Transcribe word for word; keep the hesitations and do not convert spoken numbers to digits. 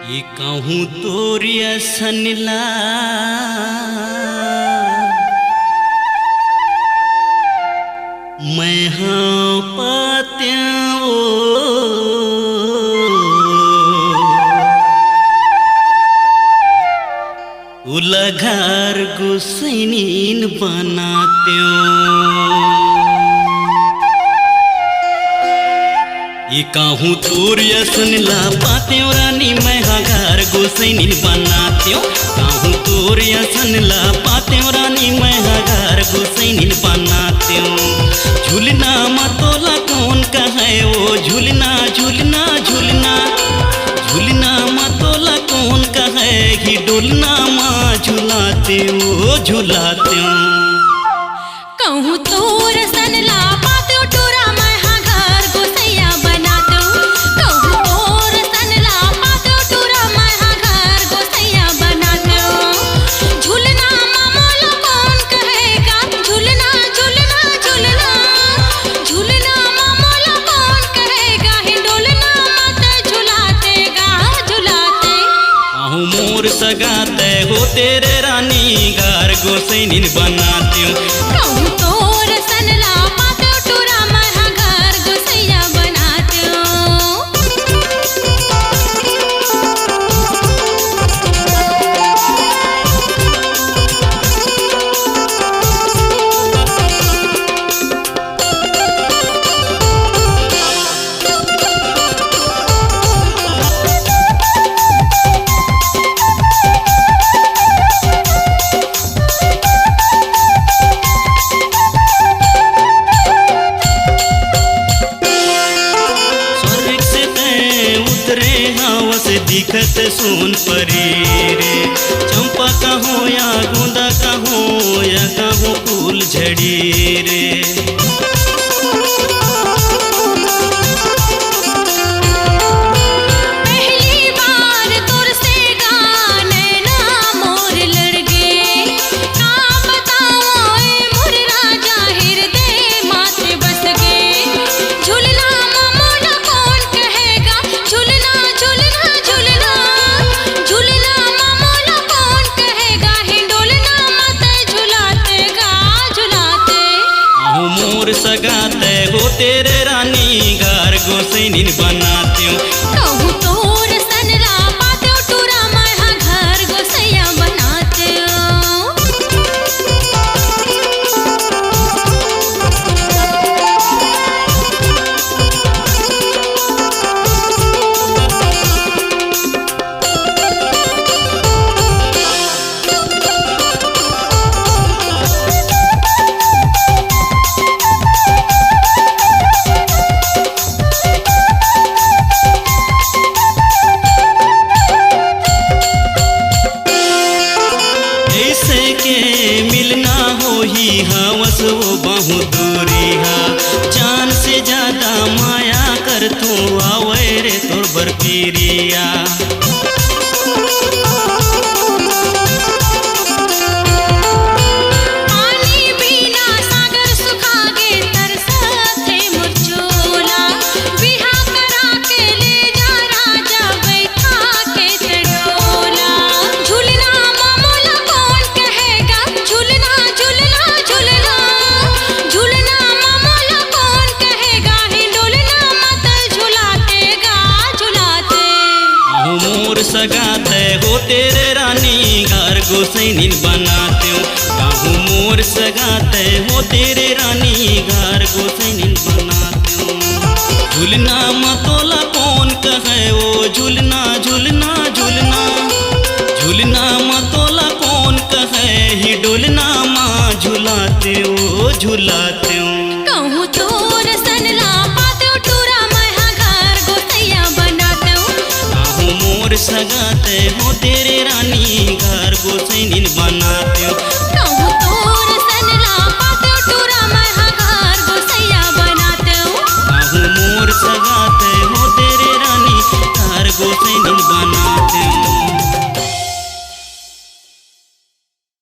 ये कहूँ तोर असन ला मैं हाँ पातेंव, ओला घर गोसैनिन बनातेंव। ये कहूँ तोर असन ला पातेंव रानी, मैं हा घर गोसैनिन बनातेंव। कहूँ तोर असन ला पातेंव रानी, मैं हा घर गोसैनिन बनातेंव। झुलना मा तोला कौन कहय ओ झुलना, झुलना, झुलना। झुलना मा तोला कौन कहय कि डोलना मा झुलातेंव, ओ झुलातेंव। कहूँ तोर असन ला पातेंव टूरा, मैं हा घर गोसैया बनातेंव। कहूँ तोर असन ला पातेंव टूरा, मैं हा घर गोसैया बनातेंव। झुलना मा मोला कौन कहय गा, झुलना, झुलना, झुलना। झुलना मा मोला कौन कहय गा, हे डोलना मा तैं झुलाते गा, झुलाते। कहूँ मोर सगा तैं होते रे रानी, घर गोसैनिन बनातेंव। कहूँ तोर असन ला पातेंव टूरा, मैं हा घर गोसैया बनातेंव। स्वर्ग से तैं उतरे हवस दिखत सोन परी रे। चंपा कहो या गोंदा कहो या कहो फूल झड़ी रे। पहली बार तोर से गा नैना मोर लड़ गे। का बतावंव ए मोर राजा, हिरदे माथे बस गे। झुलना मा मोला कौन कहय गा, झुलना, झुलना, झुलना। झुलना मा मोला कौन कहय गा, हे डोलना मा तैं झुलाते गा, झुलाते। कहूँ मोर सगा तैं होते रे रानी, घर गोसैनिन बनातेंव। कहूँ तोर असन ला पातेंव टूरा, मैं हा घर गोसैया बनातेंव। अइसे के मिलना होही हवस ओ बहुत दूरिहा। जान से ज्यादा माया करथंव, आवय रे तोर बर पिरिया। पानी बिना सागर सुखा गे, तरसथे मोर चोला। बिहा करा के ले जा राजा, बइठा के तैं डोला। झुलना मा मोला कौन कहय गा, झुलना, झुलना, झुलना। झुलना मा मोला कौन कहय गा, हे डोलना मा तैं झुलाते गा, झुलाते। कहूँ मोर सगा तैं होते रे रानी, घर गोसैनिन बनातेंव। कहूँ मोर सगा तैं होते रे रानी, घर गोसैनिन बनातेंव। झुलना मा तोला कौन कहय ओ झुलना, झुलना, झुलना। झुलना मा तोला कौन कहय, हे डोलना मा झुलातेंव, ओ झुलातेंव। कहूँ तोर असन ला पातेंव टूरा, मैं हा घर गोसैया बनातेंव। कहूँ मोर सगा तैं होते रे रानी, घर गोसैनिन बनातेंव।